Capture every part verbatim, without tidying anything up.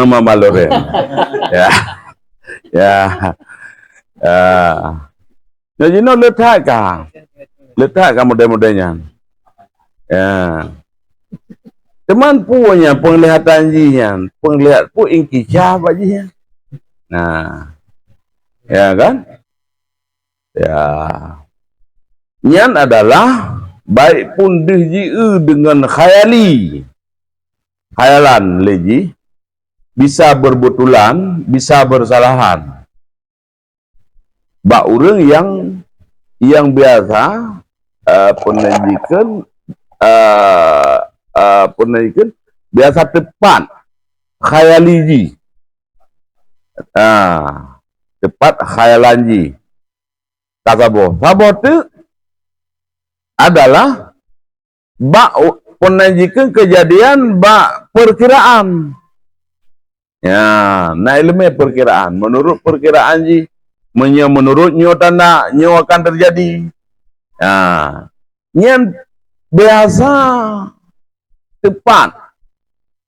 Mama Loren. Ya. Ya. Ya. Nyoe jinoe le that ka. Le that ka model-model nyan. Ya. Teuma peue nyan penglihatan jih nyan, penglihat peue inkisya bak jih nyan. Nah. Ya kan? Ya. Nyan adalah baik pun deuh jieu deungon khayali. Khayalan lé jih bisa berbetulan, bisa bersalahan. Bak ureuëng nyang, nyang biasa, eh, peunajikeun, eh, eh, peunajikeun biasa teupat khayali jih. Ah, teupat khayalan jih. Ka saboh. Saboh teuk adalah bak u-, peunajikeun keujadian bak peurkiraan. Ya, na iéleumé peurkiraan. Meunurot peurkiraan jih, meunyoe meunurot nyoe tanda, nyoe akan teujadi. Ya, nyan biasa teupat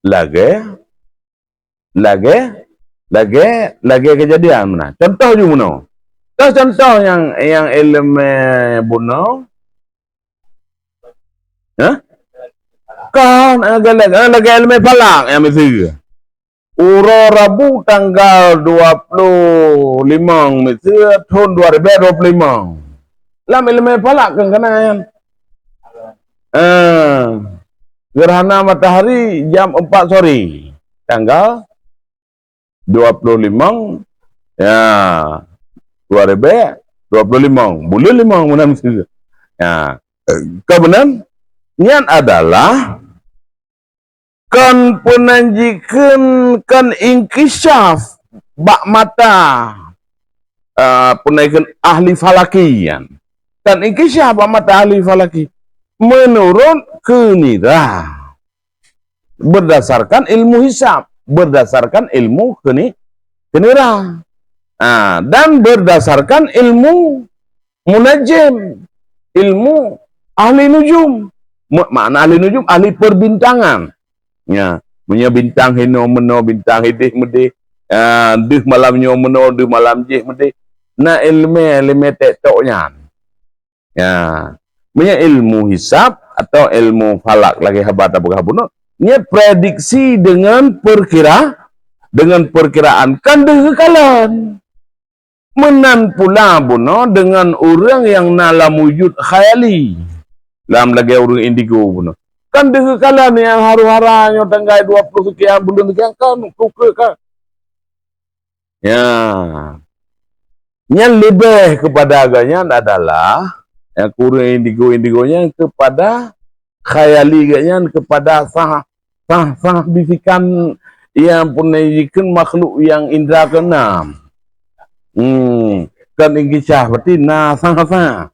lagée, lagée, lagée, lagée keujadian meunan. Contoh ju meunoe. Toh contoh nyang, nyang iéleumé bunoe, Hah? Kon, eh, lagée, lagée, eh, lagée iéleumé falak nyang miseue. Uroe Rabu tanggal dua ploh limong miseue thon dua ribée dua ploh limong. Lam iéleumé falak kon kana nyan. Eh, gerhana matahari jam empat sore. Tanggal dua ploh limong, ya, dua ribée dua ploh limong, buleuen limong meunan miseue. Ya, eh, keubeunan nyan adalah kon peunajikeun, kon inkishaf bak mata, eh, peunajikeun ahli falaki nyan. Kon inkishaf bak mata ahli falaki. Meunurot keunira. Berdasarkan ilmu hisab, berdasarkan ilmu keni-, kenira. Ah, dan berdasarkan ilmu munajim, ilmu ahli nujum. Mu-, makna ahli nujum, ahli perbintangan. Ya, meunyoe bintang hinoe meunoe, bintang ideh meudeh, ah, deuh malam nyoe meunoe, deuh malam jih meudeh. Na iéleumé, iéleumé tek tok nyan. Ya. Meunyoe ilmu hisab atau ilmu falak lagée haba tapeugah bunoe, nyan prediksi deungon peurkira-, deungon peurkiraan kan deuh geukalon. Meunan pula bunoe deungon ureuëng nyang na lam wujud khayali. Lam lagée ureuëng indigo bunoe. Kan deuh geukalon nyang haru-hara nyoe tanggai dua ploh sekian buleuen sekian kan kukeu kan. Ya. Nyan leubeh keupada geuh nyan adalah, nyang kureueng indigo-indigo nyan keupada khayali geuh nyan keupada sah, sah, sah bisikan nyang peureulée jikheun makhluk nyang indra keenam. Hmm, kan inkishaf berarti na sah-sah.